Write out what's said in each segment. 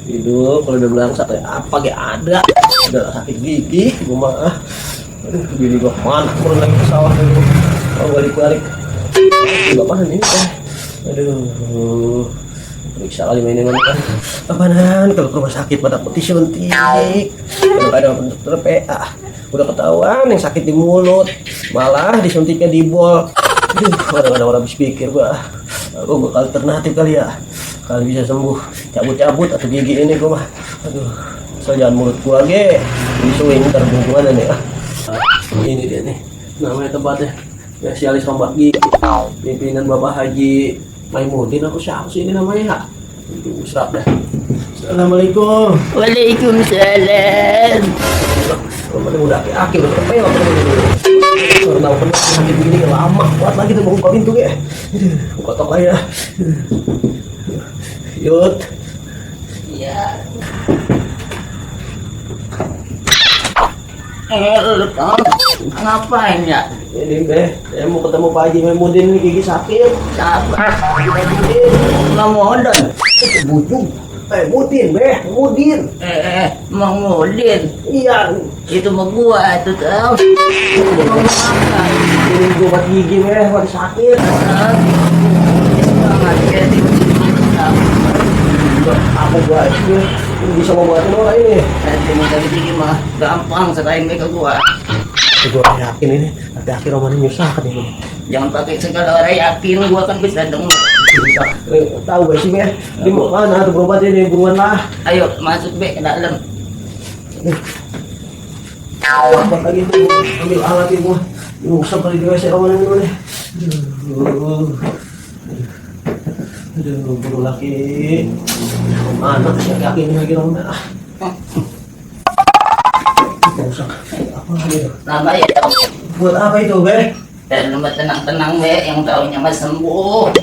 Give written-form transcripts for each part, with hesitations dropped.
Hidup kalau udah bilang sakit apa kayak ada. Udah sakit gigi, gue mah. Aduh, gini gue mana? Kurang lagi ke sawah dulu. Oh, balik-balik. Bapak ini aduh, periksa kali mainnya kan. Apaan kalau ke rumah sakit pada putih suntik. Kadang-kadang dokter PA. Udah ketahuan yang sakit di mulut, malah disuntiknya di bol. Aduh, kadang-kadang orang habis pikir gua, aku bakal alternatif kali ya, kali bisa sembuh, cabut-cabut atau gigi ini gua mah. Aduh, asal jangan mulut gua ge, disuin ntar hubungan nih ya. Ini dia nih, namanya tempatnya spesialis ombak gigi, pimpinan Bapak Haji Maimuddin. Aku siapa sih ini namanya? Itu serap dah. Assalamualaikum. Waalaikumsalam. Kamu udah aki udah terpel kalau tahu pernah sakit begini lama kuat lagi tuh buka pintu ya. Buka toko ya. Yud. Iya. Ngapain ya? Ini Beh, saya mau ketemu Pak Haji Maimuddin nih, gigi sakit. Siapa? Maimuddin. Mang Modon. Bujung. Mudin, Beh, Mudin. Mang Modin. Iya. Itu mah gua itu tahu. Mau apa? Ini gue buat gigi, Beh, buat sakit. Semangat ya di Apa gua ini bisa membuatin orang ini? nanti mau dari gigi mah gampang serahin ke gua. Gue yakin ini nanti akhir romannya nyusah ini. Jangan pakai segala orang yakin gua kan bisa dong. Bisa. Tahu gak sih, Beh? Di mana tuh berobat ini buruan lah. Ayo masuk be ke dalam. Apa lagi tuh? Ambil alat ibu. Ngusap kali di WC romannya dulu nih. Aduh, buru laki. Mana sih yakin lagi romannya? Ngusap. Apa lagi tuh? Nama ya dong. Buat apa itu, Beh? Dan lu tenang-tenang be, yang taunya mah sembuh.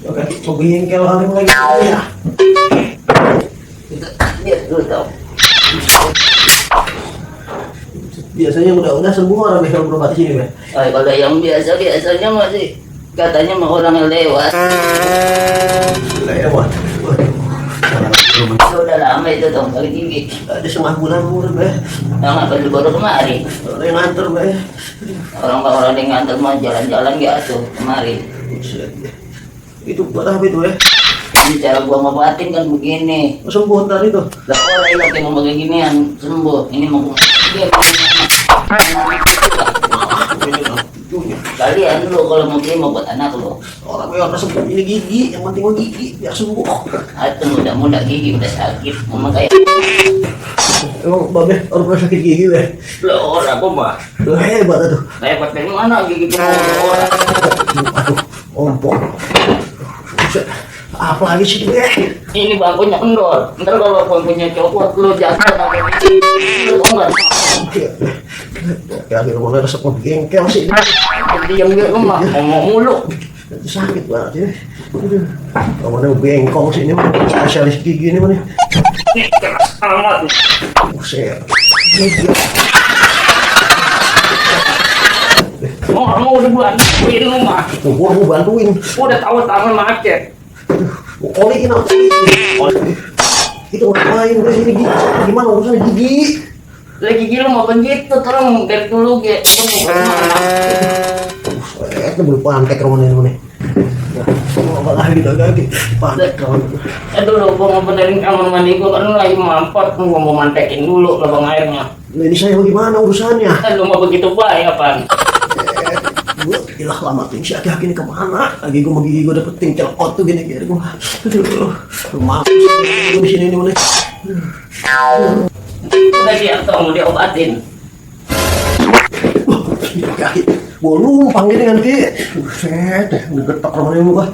Oke, mau bingkel orang lagi ya. Itu lihat dulu tau. Biasanya udah sembuh orang kalau berobat di sini, Beh. Kalau yang biasanya masih katanya mah orang yang lewat. Lewat. Itu udah lama itu dong kali gigi. Ada setengah bulan umur, Beh. Yang apa lu baru kemari? Orang yang nganter, Beh. Orang yang nganter mau jalan-jalan gak tuh kemari. Buset. Itu buat apa itu, Beh? Bicara gua mau batin kan begini. Oh, sembuh ntar itu. Lah orang yang mau pakai ginian sembuh. Ini mau dia kalian lu kalau mau kirim buat anak lu. Orang yang udah sembuh ini gigi, yang penting mah gigi biar sembuh. Atau muda-muda gigi udah sakit. Mama kayak Emang Babe orang pernah sakit gigi, Beh? lo orang apa mah? Lu hebat tuh. Kayak pakai mana gigi gua orang. Aduh, ompong. Buset. Apa lagi sih, Beh? Ini bangkunya kendor. Ntar kalau bangkunya copot lu jatuh pakai gigi. Lu enggak. Ya, akhirnya mulai resep bengkel sih. Diam dia lemah, ngomong mulu. Itu sakit banget ya. Aduh. Kamu ada bengkong sih ini mah. Spesialis gigi ini mah nih. Nih keras amat. Buset. Mau dibantuin lu mah. Gua mau bantuin. Udah tahu tangan macet. Oliin apa sih? Itu ngapain udah sini gigi? Gimana urusan gigi? Lagi gigi lu mau begitu, tolong dari dulu ge. Itu belum pantek romannya ini nih. Apa lagi lagi pantek kawan. Dulu gua mau benerin kamar mandi gua kan lagi mampet, gua mau mantekin dulu lubang airnya. Nah, ini saya bagaimana urusannya? Lu mau begitu baik apaan? Gua ilah lama tuh si aki-aki ini kemana? Lagi gua mau gigi gua dapetin celkot tuh gini-gini gua. Aduh, mampus gua di sini nih. Udah siap tolong diobatin. Kaki gua numpang gini kan Ki. Buset, ngegetok romannya muka.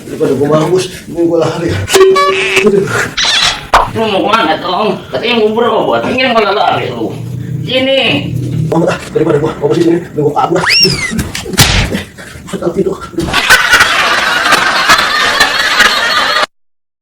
Daripada gua bagus, ini gua lari. Lu mau kemana tolong? Katanya gua berobat, ini malah lari lu. Sini. Daripada gua sini, gua kabur. Buset, tidur.